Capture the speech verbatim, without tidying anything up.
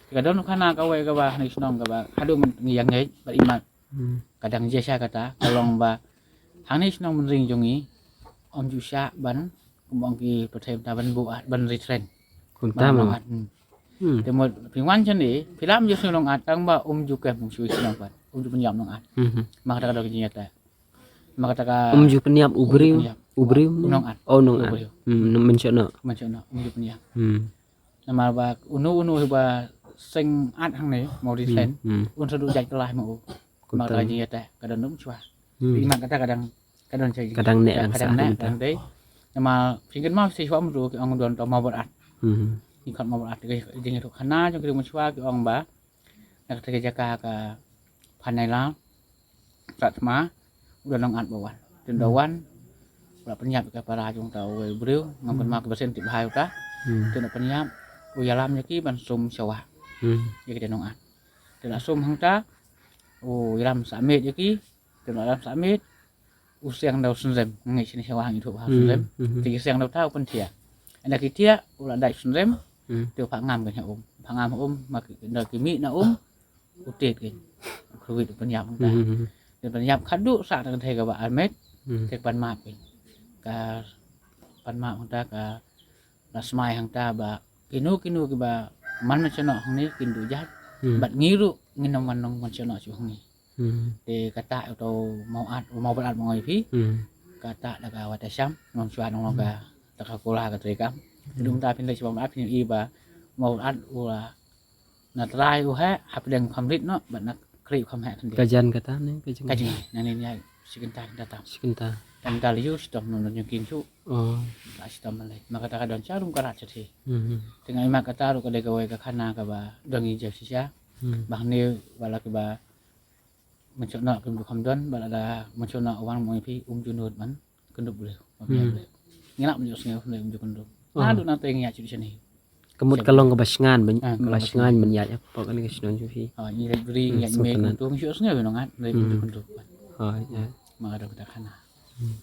Ka don khana kawei kaba hangne shnong kaba haduh mynta ngi ïa ngeit bad imat. Hmm. Ka dang jia sha kata ka long ba hangne shnong Mynring jong ngi ym ju shah ban kumba ong ki pathai mynta ban buh at ban retrain. Kumta ban mo. Nong at. Hmm. Hmm. Te mo phi wan shane phi lam ju shu nong at tang ba ym ju kem shu shnong pat. Ym ju pynïap nong at. Hmm. Ma kata ka dok jingïateh. Ma kata ka ym ju pynïap u briew. Ym ju pynïap. U briew. U nong at. Oh, nong at. U briew. Hmm, mynshwa noh. Mynshwa noh ym ju pynïap. Hmm. Namar ba uno uno ba seng at hangne mo retrain. Hmm. Un sa duh jait kylla mo u. Ma kata ka jingïateh ka don um shwa. Hmm. Imat kata ka dang ka don sa jing. Ka dang neh ka dang neh ka dang dei. Namar phi kynmaw shi shwa mo ki ong don to mo bor at. Hmm. Ki khot mo bor at ka jingïathuh khana jong ki mynshwa ki ong ba na kata ka jaka ka Phanailar Pratma u da nong at ba wan. Te u da wan u la pynïap ka para jong uta uwei u briew ngam kynmaw ki ba seng tip bha ïa uta. Hmm. Te u la pynïap u ïalam ïa ki ban sum shawa. Hmm. Ïa ki da nong at. Te u la sum hangta u ïalam sah miet ïa ki. Te u la ïalam sah miet u siang da u synrem ngi shini shawa ngi thuh bha u synrem. Hmm. Te ki siang da uta u pynthia. Ynda ki thia u la dait synrem. Hmm. Te u phah ngam ka nya um phah ngam um ma ki da ki mih na um. U tit ki khruit u pynïap hangta. Hmm. Te pynïap khadduh sah da ka thei kaba armet. Hmm. Te ka pan map ki ka pan map hangta ka la smai hangta ba kino kino kiba man mynshuwa hangne kin duh jait. Hmm. Bad ngi ruh ngin ym wan nong mynshuwa shu hangne. Hmm. Te kata uto mau at mau bor at ma ngi phi. Hmm. Kata da ka wata sham nong shwa nong long ka ta ka kula ka trei kam. Te dum ta phin leit shwa at phin i ba mau bor at u la na trai u he hapdeng kham rit noh bad na kri kham he khyndiat. Ka jan kata ne ka jing. Ka jing na ne nya shi kynta kynta tam. Shi kynta. Tam da liu shitom nong nong jingkin shu. Oh. La shitom leit ma kata ka don cha rum ka rat cha thi. Hmm. Te ngai ma kata ruh ka dei kawei ka khana kaba dang i jia shisha. Hmm. Ba hangne wala kiba mynshuwa kim ju kham don ba lada mynshuwa wan mo phi um ju nud man kyndup briew. Hmm. Ngi lap ju sngew um ju kyndup. Oh. Naduh nangta ngi ïa shu shane. Ka mut ka long kaba shngan ban ba shngan ban ïa ïa pok kane ka shnong ju phi. Ah, ngi lap bri ngi ïa me kyndup shu sngew nong at ngi ju kyndup. Oh, ïa. Ma ka dok ta khana. Hmm.